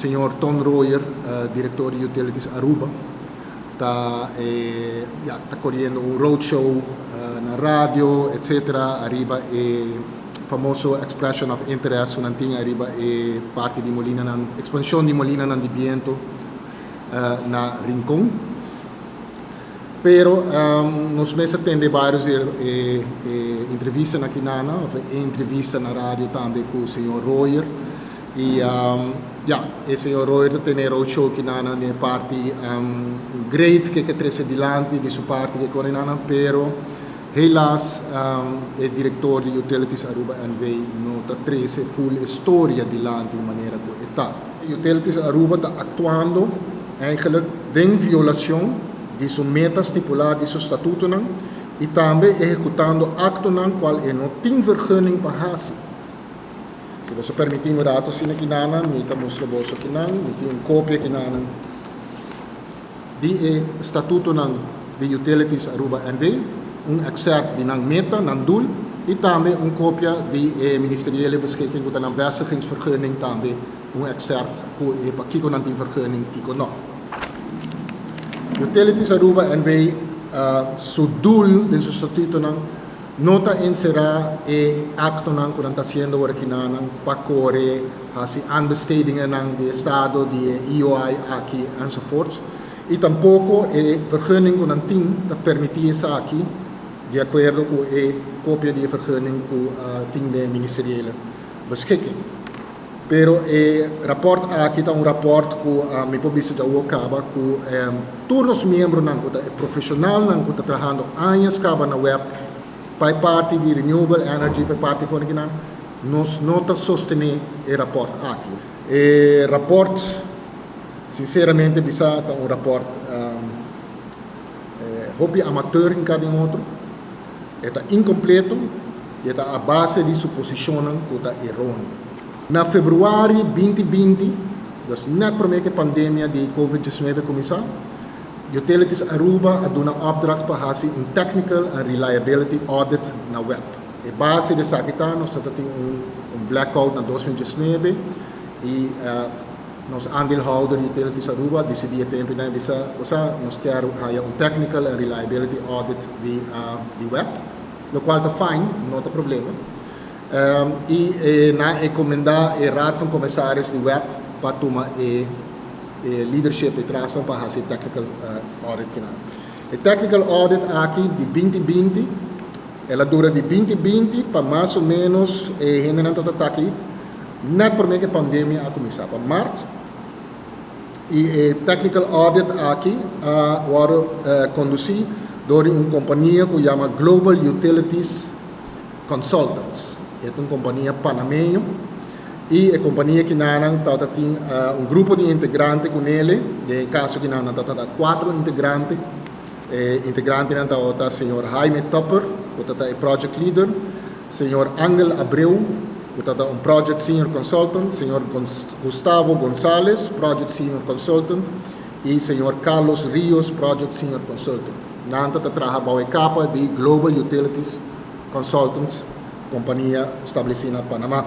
Señor Ton Royer, director di Utilities Aruba, ta ya ta coriendo un roadshow na radio etc. Ariba e famoso expression of interest cu nan tin ariba e parti di molinanan, expansion di molinanan di biento na Rincon. Pero nos mes a tende varios e entrevistanan aki nana, of e entrevista na radio tambe cu señor Royer. Y ya, e señor Royer ta tene roadshow aki nana den e parti great cu e ke trece dilanti di su parti ke kore nana, pero helaas e director di Utilities Aruba NV no ta trece full e storia dilanti manera cu e ta. Utilities Aruba ta actuando eigenlijk den violacion di su meta stipula di su statutonan y tambe ehecutando actonan cual e no tin vergunning pa haci. Si boso permiti un rato asina kinanan, mi ta mustra boso kinan, mi tin un copia kinanan di e statutonan di Utilities Aruba NV, un excerpt di nan meta, nan doel, y tambe un copia di e ministeriële beschikking cu ta nan vestigingsvergunning, tambe un excerpt cu e pakico nan tin vergunning, kico no. Utilities Aruba NV su doel den su statutonan no ta encera e actonan cu nan ta haciendo ora kinanan pa core haci aanbestedingennan di estado, di e EOI aki enzovoorts. Y tampoco e vergunning cu nan tin ta permiti esaki di acuerdo cu e copia di e vergunning cu tin den ministeriële beschikking. Pero e rapport aki ta un rapport cu mi por bisa ya awor caba cu tur nos miembronan cu ta e profesionalnan cu ta trahando añas caba na WEB pa e parti di renewable energy, pa e parti con akinan, nos no ta sostene e rapport aki. E rapport, sinceramente bisa, ta un rapport hopi amateur in cada otro. E ta incompleto y ta a base di suposicionnan cu ta erroneo. Na februari 2020, dus net prome cu e pandemia di COVID-19 cuminsa, Utilities Aruba a duna opdracht pa haci un technical and reliability audit na WEB. E base di esaki ta, nos tin un blackout na 2019 y nos aandeelhouder Utilities Aruba a dicidi e tempo na bisa, osea, nos kier haya un technical and reliability audit di WEB, locual ta fine, no ta problema. Y nan a encomenda e Raad van Commissaris di WEB pa tuma e leadership e traza pa haci technical audit kinan. E technical audit aki di 2020, el a dura di 2020 pa mas o menos hendenan ta aki net prome cu e pandemia a cuminsa, pa maart. Y e technical audit aki a wordo conduci door un compania cu yama Global Utilities Consultants. E ta un compania panameño y e compania cu nan tin un grupo di integrante cu ne, den caso cu nan ta cuatro integrante. Integrantenan ta señor Jaime Topper, cu ta e project leader, señor Angel Abreu, cu ta un project senior consultant, señor Gustavo González, project senior consultant, y señor Carlos Rios, project senior consultant. Nan ta traha bou e capa di Global Utilities Consultants, compania estableci na Panama.